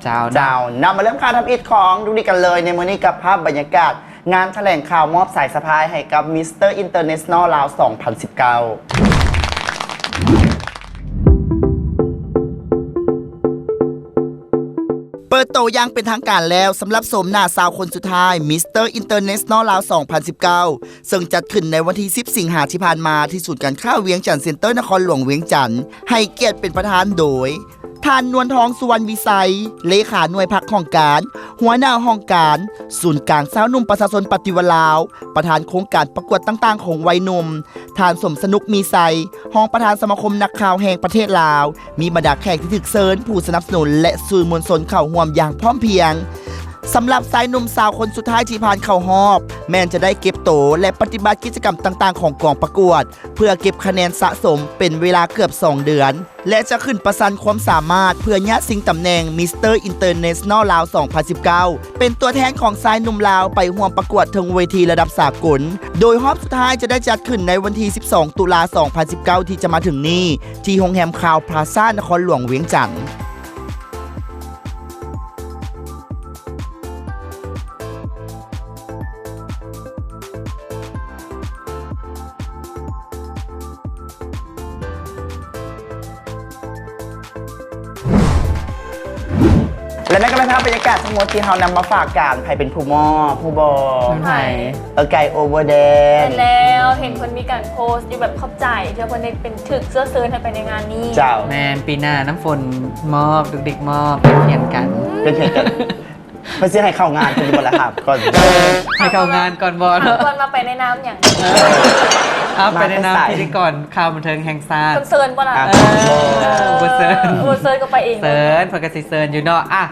ເຈົ້າ ເຈົ້າ ນຳມາເລີ່ມຂ່າວທຳອິດຂອງດຸກດິກກັນເລີຍ ໃນມື້ນີ້ກັບພາບບັນຍາກາດງານຖະແຫຼງຂ່າວມອບສາຍສະພາຍໃຫ້ກັບ Mister International ລາວ ສອງພັນສິບເກົ້າ. ເປີດໂຕຢ່າງເປັນທາງການແລ້ວ ສຳລັບໂສມໜ້າຊາວຄົນສຸດທ້າຍ Mister International ລາວ ສອງພັນສິບເກົ້າ ເຊິ່ງຈັດຂຶ້ນໃນວັນທີສິບ ສິງຫາທີ່ຜ່ານມາ ທີ່ສູນການຄ້າວຽງຈັນເຊັນເຕີ ນະຄອນຫຼວງວຽງຈັນ, ໃຫ້ກຽດເປັນປະທານໂດຍ ທ່ານ ນວນທອງ ສຸວັນວິໄຊ, ເລຂາໜ່ວຍພັກຫ້ອງການ, ຫົວໜ້າຫ້ອງການ, ສູນກາງຊາວໜຸ່ມປະຊາຊົນປະຕິວັດລາວ, ປະທານໂຄງການປະກວດຕ່າງໆຂອງໄວໜຸ່ມ, ທ່ານ ສົມສະໜຸກ ມີໄຊ, ຮອງປະທານສະມາຄົມນັກຂ່າວແຫ່ງປະເທດລາວ, ມີບັນດາແຂກທີ່ຖືກເຊີນ, ຜູ້ສະໜັບສະໜູນ ແລະ ສື່ມວນຊົນເຂົ້າຮ່ວມຢ່າງພ້ອມພຽງ. ສຳລັບຊາຍໜຸ່ມຊາວຄົນສຸດທ້າຍທີ່ຜ່ານເຂົ້າຮອບ ແມ່ນຈະໄດ້ເກັບໂຕ ແລະ ປະຕິບັດກິດຈະກຳຕ່າງໆຂອງກອງປະກວດ ເພື່ອເກັບຄະແນນສະສົມເປັນເວລາເກືອບສອງເດືອນ ແລະ ຈະຂຶ້ນປະຊັນຄວາມສາມາດເພື່ອຍາດຊິງຕຳແໜ່ງ Mister International ລາວ ສອງພັນສິບເກົ້າ ເປັນຕົວແທນຂອງຊາຍໜຸ່ມລາວໄປຮ່ວມປະກວດເທິງເວທີລະດັບສາກົນ, ໂດຍຮອບສຸດທ້າຍຈະໄດ້ຈັດຂຶ້ນໃນວັນທີສິບສອງ ຕຸລາ ສອງພັນສິບເກົ້າ ທີ່ຈະມາເຖິງນີ້ ທີ່ໂຮງແຮມຄາວພລາຊາ ນະຄອນຫຼວງວຽງຈັນ. ແລະ ນັ້ນກໍແມ່ນພາບບັນຍາກາດທັງໝົດທີ່ເຮົານຳມາຝາກກັນ. ໃຜເປັນຜູ້ມອບ ຮູ້ບໍ່? ແມ່ນໃຜ? ເອີ ໄກ່ Over Dance ແມ່ນແລ້ວ ເຫັນເພິ່ນມີການໂພສຢູ່ແບບຂອບໃຈ ທີ່ວ່າເພິ່ນໄດ້ເປັນ ຖືກເຊື້ອເຊີນໃຫ້ໄປໃນງານນີ້. ເຈົ້າ ແມ່ນ ປີໜ້ານ້ຳຝົນມອບ ດຸກດິກມອບ ເປັນຂຽນກັນ ເປັນຂຽນກັນ. ເພິ່ນຊິໃຫ້ເຂົ້າງານເພິ່ນຢູ່ບໍ່ລະ ຖາມກ່ອນ ໃຫ້ເຂົ້າງານກ່ອນບໍ່ເນາະ? ກ່ອນວ່າໄປໃນນາມຫຍັງ? ເອີ ເອົາ ໄປໃນນາມພິທີກອນຂ່າວບັນເທີງແຫ່ງຊາດ. ເພິ່ນເຊີນບໍ່ລະ? ອ່ະ ເອີ ບໍ່ເຊີນ ບໍ່ເຊີນກໍໄປເອງ. ເຊີນ ເພິ່ນກໍຊິເຊີນຢູ່ເນາະ. ອ່ະ